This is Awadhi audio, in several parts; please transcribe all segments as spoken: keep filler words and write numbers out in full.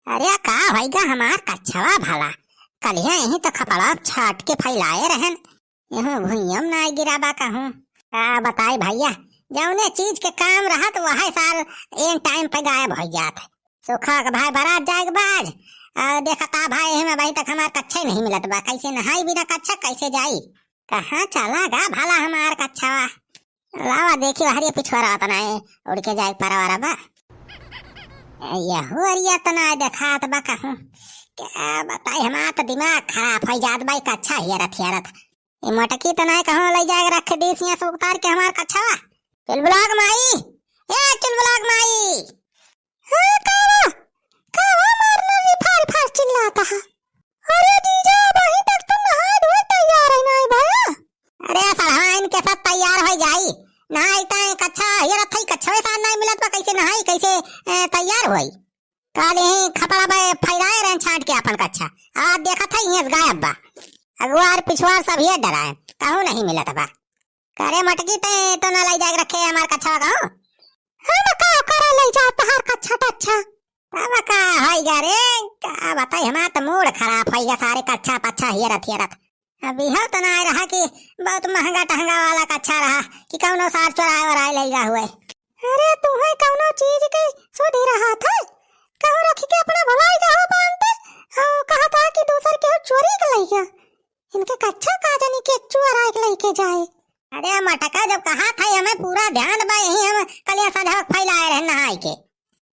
अरे का होइगा हमार कच्छवा भला? कलिया यहीं तो खपड़ा छाट के फैलाए रहन, यहूँ भुइयम ना गिराबा कहूँ। का बताई भइया, जौने चीज के काम रहत वहै सार एन टाइम पे गायब होइ जात है। सुखा के भाई बारात जाए के बाद, आ, देखता भाई यही में अबहीं तक हमार कच्छा ही नहीं मिलत बा। कैसे नहाई बिना कच्छा, कैसे जाई? कहाँ चला गा भला हमार कच्छवा? लावा देखी हरिया पिछुआरा तना है, उड़ के जाए परवारा बा। यहू अरिया तना है देखात बा कहूँ। का बताई हमार तो दिमाग खराब होइ जात बा, ई कच्छा हेरत हेरत। ई मोटकी तना है कहूँ लइ जाए रख दी सिया से उतार के हमार कच्छवा। चुलबुलाग माई, ए चुलबुलाग माई। हाँ, का बा? का बा मारना रे फार फार चिल्लाता है? अरे जीजा, अबहीं तक तो नहाए धोए तैयार है नाई भया। अरे सड़वा इनके साथ तैयार होइ जाई। नहाई ताई कच्छा, ये रथई कच्छवे साथ नाई मिलत बा, कैसे नहाई, कैसे, ए, तैयार होई? काल यहीं खपड़ा पे फैलाए रहन छाट के आपन कच्छा। आज देखत है, यहीं से गायब बा। अगुआर पिछुआर सब ये डराए, कहूँ नहीं मिलत बा। करे मोटकी, ते तो ना लाई जाके रखे हमार कच्छवा कहूँ। हम का करे लाई जा तहार कच्छा टच्छा? तब का होइगा रे, का बताई, हमार तो मूड खराब होइगा, सारे कच्छा पच्छा हेरत हेरत। अब इहो तो ना रहा कि बहुत महंगा टहंगा वाला कच्छा रहा कि कौनो सार चोराए वोराए लइगा हुए। अरे तुहे कौनो चीज के सुधि रहा था, कहूँ रख के अपना भुलाई गहो बांधते, और कहा था कि दूसर के चोरी के लइगा। इनके कच्छा का जानी के चोराए के लइके जाए। अरे मटका, जब कहा था हमें पूरा ध्यान बा, यहीं हम कलिया संझा फैलाए रहे नहाई के।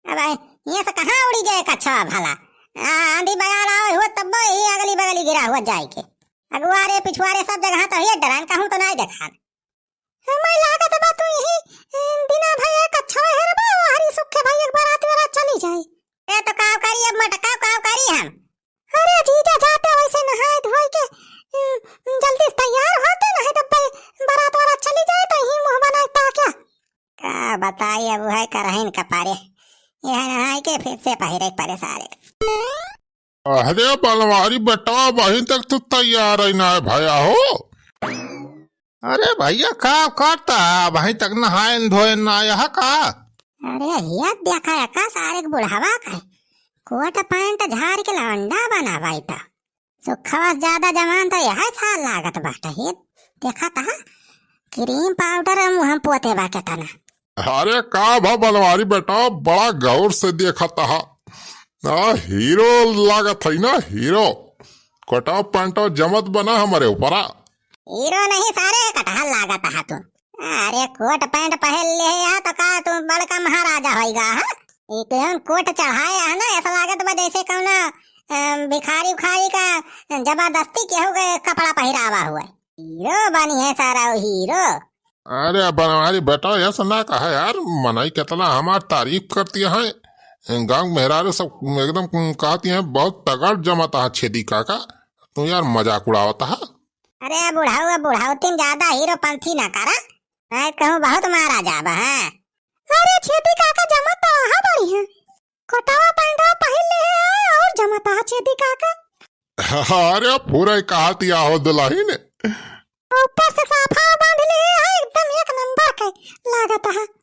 अब ये से कहाँ उड़ी जाए कच्छा भला? आ, आंधी बगाड़ आवे हुआ तब ये अगली बगली गिरा हुआ जाए के। अगुआरे पिछुआरे सब जगह तो ये डरान, कहूँ तो नहीं देखान। हमें लागत बा तू यही, ए, दिना भैया कच्छा हेरबा, हरी सुखे भाई एक बार आती वाला चली जाए। ए तो का करी अब मटका, का करी हम? अरे जीजा जाते वैसे नहाए धोए के, ए, जल्दी से तैयार होते, नहीं तो ब-, बारात वाला चली जाए तो यही मुँह बनाए ता क्या? का बताई, अब है करहिन कपारे। यह नहाई के फिर से पहिरे के परे सारे। अरे बनवारी बेटवा, अबहीं तक तू तैयार ही ना है भया हो। अरे भइया, का करता है? अबहीं तक नहाए धोए ना आया है का? अरे हिया देखा है का सारे के बुढ़ावा का कोट पैंट झाड़ के लवंडा बना बाई था। सुखवा से ज्यादा जवान तो यह साल लागत बाटे। हे देखा तहा, क्रीम पाउडर मुँह में पोते बा केतना। अरे का भा बनवारी बेटा, बड़ा गौर से देखा तहा। ना हीरो लागत है ना, हीरो। कोटा पैंटो जमत बना हमरे ऊपरा। हीरो नहीं सारे, कटहल लागत है तू। अरे कोट पैंट पहन ले है तो का तू बड़का महाराजा होइगा है? ई केहन कोट चढ़ाए है ना, ऐसा लागत बा जैसे कौनो, अ, भिखारी उखारी का जबरदस्ती केहू के कपड़ा पहिरावा हुआ। हीरो बनी है सारा, वो हीरो। अरे बनवारी बेटा, ऐसा ना कहा यार, मनई कितना हमार तारीफ करती है, गाँव मेहरारू सब एकदम कहती हैं, "बहुत तगड़ जमत है छेदी काका।" तू यार मजाक उड़ावत है। अरे बुढ़ाऊ, अब बुढ़ाऊ तीन ज्यादा हीरो पंथी ना करा, नहीं कहूँ बहुत मारा जाबा है। अरे छेदी काका जमत तो है बढ़िया। कोटवा पैंटवा पहिन ले है और जमत है छेदी काका। अरे पूरा ही कहा दिया हो दुल्हन। ऊपर से साफा बांध ले है, एकदम एक नंबर के लागत है।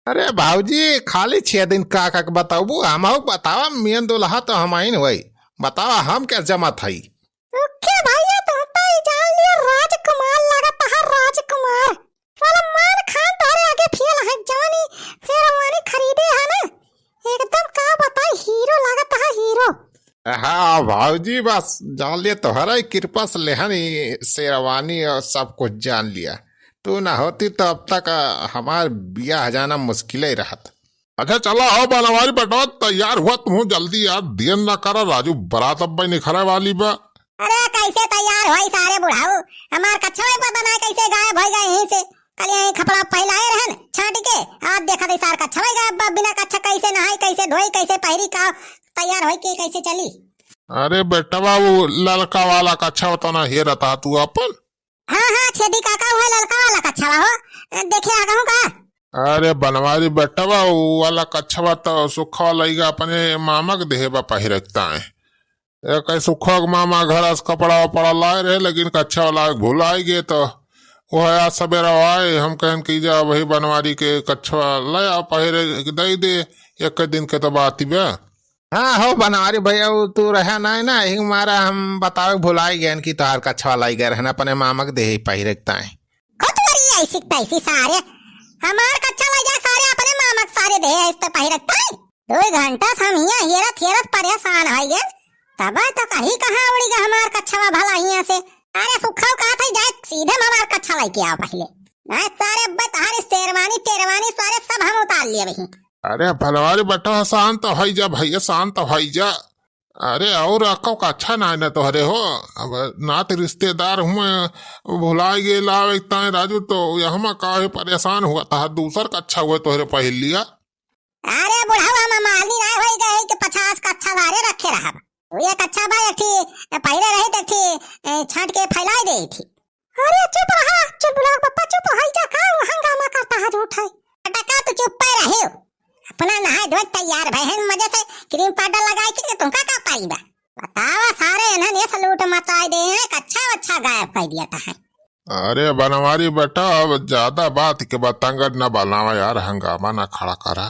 अरे भाऊजी, खाली छह दिन काका के बताबू, हमहू बतावा, मेन दुल्हा तो हमहिन होई। बतावा, हम क्या जमत हई? ओके भैया, तुम तो ही जान लियो, राजकुमार लागत है, राजकुमार। सलमान खान तोहरे आगे फेल है, जवानी शेरवानी खरीदे है ना, एकदम का बताई, हीरो लागत है, हीरो। हाँ भाऊजी, बस जान लिया, तोहरा ही कृपा से लेहन ही शेरवानी और सब कुछ जान लिया। तू ना होती तो अब तक, अ, हमार बियाह जाना मुश्किल ही रहत। अच्छा चला हो बनवारी बेटवा, तैयार हुआ तू जल्दी यार, देर ना करा राजू, बारात अब निखरे वाली बा। अरे कैसे तैयार होई सारे बुढ़ाऊ, हमार कच्छा ही पता ना कैसे गायब हो गए यहीं से। कल यहीं खपड़ा पहिलाए रहन छाट के, आज देखा थे सार कच्छा ही गायब बा, बिना कच्छा कैसे नहाई, कैसे धोई, कैसे पहिरी, का तैयार होई के कैसे चली। अरे बेटवा, वो ललका वाला कच्छा होता ना, हेरत हा तू अपन। हाँ, हाँ, छेदी काका, वह ललका वाला कच्छवा हो। देखे आ गहूँ का? अरे बनवारी बेटवा, उ वाला कच्छवा तो सुखवा लइगा अपने मामा के देहे बा पहिरे के ताए। ए, कहीं सुखवा के मामा घर से कपड़ा वपड़ा लाए रहे, लेकिन कच्छवा लाए भुलाए गए, तो वह आज सवेरा आए, हम कहन कि जा वही बनवारी के कच्छवा ले आ, पहिरे के दे दे, एक दिन के तो बात ही बा। हाँ हो बनवारी भैया, उ तू रहा नाहीं ना, यही मारा हम बतावे भुलाई गएन कि तोहार कच्छवा लाई गए रहन अपने मामा के देहे पहिरे के ताई। खुद करी ऐसी तैसी सारे, हमार कच्छा लाई जा सारे अपने मामा के सारे देहे ऐसे पहिरे के ताई। दो घंटा से हम हियाँ हेरत हेरत परेशान होइ गए, तब तो कहीं कहाँ उड़ी गए हमार कच्छवा भला हियाँ से। अरे सुखा कहा था जाए सीधे हमार कच्छा लाई के आओ पहिले, नहीं सारे अब्बे तोहारी शेरवानी टेरवानी सारे सब हम उतार लिए वही। अरे भलवारी बेटा, शांत होइ जा भैया, शांत होइ जा। अरे और अक्को कच्छा नाहीं न तोहरे हो, अब नात रिश्तेदार हुए भुलाए गए लावे ताए राजू, तो यहमा काहे परेशान हुआ था, दूसर कच्छा हुए तोहरे पहिर लिया। अरे बुढ़ऊ, हम मालनी नाहीं होइ गए कि पचास कच्छा सारे रखे रहब। तू ये कच्छा बा एक ठी पहिरे रही तो एक ठी, ए, छांट के फैलाए दे थी। अरे चुप रहा, चुलबुला के पप्पा चुप होइ जा, का हंगामा करता है झूठ है। बेटा का तू चुप पे रहे हो? अपना नहाए धोए तैयार भए हैं, मजे से क्रीम पाउडर लगाए के तुमका का पारी बा? बतावा सारे इन्हन ये सलूट मचाए दे हैं, कच्छा वच्छा गायब कर दिया था है। अरे बनवारी बेटा, अब ज्यादा बात के बतंगड़ न बनावा यार, हंगामा न खड़ा करा।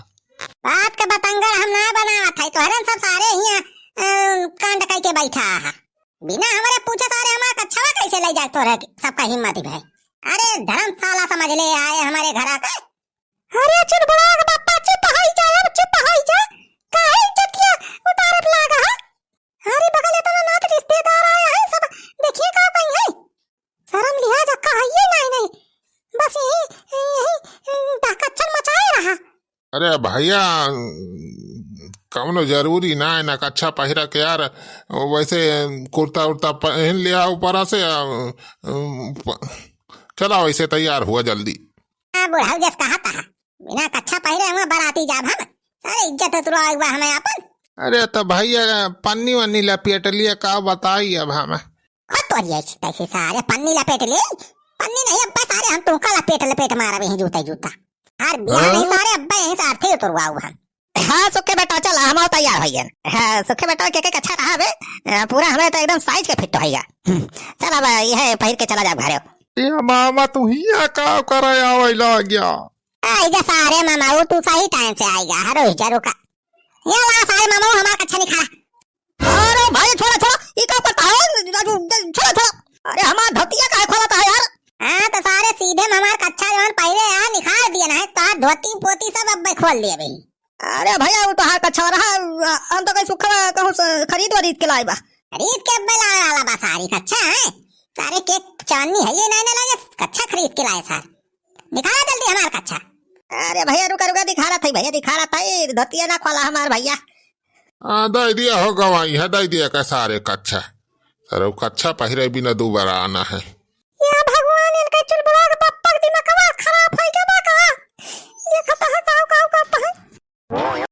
बात के बतंगड़ हम ना बनावत है, तोहरे सब सारे हियां, अ, कांड कई के बैठा है। बिना हमरे पूछे सारे हमार कच्छवा कैसे ले जाए तोरे सबका हिम्मत भाई? अरे धर्मशाला समझ ले आए हमारे घरा का। अरे चुलबुला के पप्पा चुप होइ जा, अब चुप होइ जा। काहे इज्जतिया उतारत लागा है? अरे बगल इतना नात रिश्तेदार आया है, सब देखिए का कहीं है। शर्म लिहाज का है ये नाहीं, नाहीं। बस यही, यही, दहकच्चल मचाए रहा। अरे भैया, कौनो जरूरी ना है ना कच्छा पहिरा के यार, वैसे कुर्ता उर्ता पहन लिया ऊपर से, आ, प-, चला वैसे तैयार हुआ जल्दी। हाँ, बुढ़ऊ जस कहा था, बिना कच्छा पहिरे हुआ बाराती जाब हम। अरे इज्जत उतरवा एक बार हमें अपन। अरे तो भैया पन्नी वन्नी लपेट लिया का बताई अब हम। खुद तोरी ऐसी तैसी सारे पन्नी लपेट ले। पन्नी नहीं अब्बे सारे हम तुमका लपेट लपेट मारबे ही जूता जूता। हर बिहान हाँ? ही सारे अब्बे यहीं से अर्थी उतरवाऊ हम। हाँ सुखे बेटा चल हम तैयार होइ गए। हाँ सुखे बेटा के के कच्छा रहा बे। अ, पूरा हमें तो एकदम साइज के फिट होइगा। हम्म, चल अब यह पहिर के चला जाब घरे। ए मामा तू हिया का करे आवे लग गया? आई जा सारे मामा, वो तू सही टाइम से आएगा, हरो ही जरूर का। ये ला सारे मामा, वो हमार कच्छा निखारा। अरे भाई छोड़ा, छोड़ा, ई का करता है? राजू, छोड़ा, छोड़ा। अरे हमार धोतिया काहे खोलता है यार? हाँ तो सारे सीधे में हमार कच्छा जवन पहिरे यार निखार दिया ना है, तो धोती पोती सब अब खोल दिए भाई। अरे भैया वो तो हमार कच्छा रहा, हम तो कहीं सुखा कहूँ से खरीद वरीद के लाए बा। खरीद के अब्बे लावे वाला बा सारी कच्छा है। सारे के चांदनी है ये नहीं ना लगे, कच्छा खरीद के लाए सार। निकाला जल्दी हमार कच्छा। अरे भैया रुका रुका, दिखा रहा था भैया, दिखा रहा था, ये धोतिया ना खोला हमार भैया। हाँ दे दिया हो गवाई है, दे दिया का सारे कच्छा। सारे कच्छा पहिरे बिना दोबारा आना है।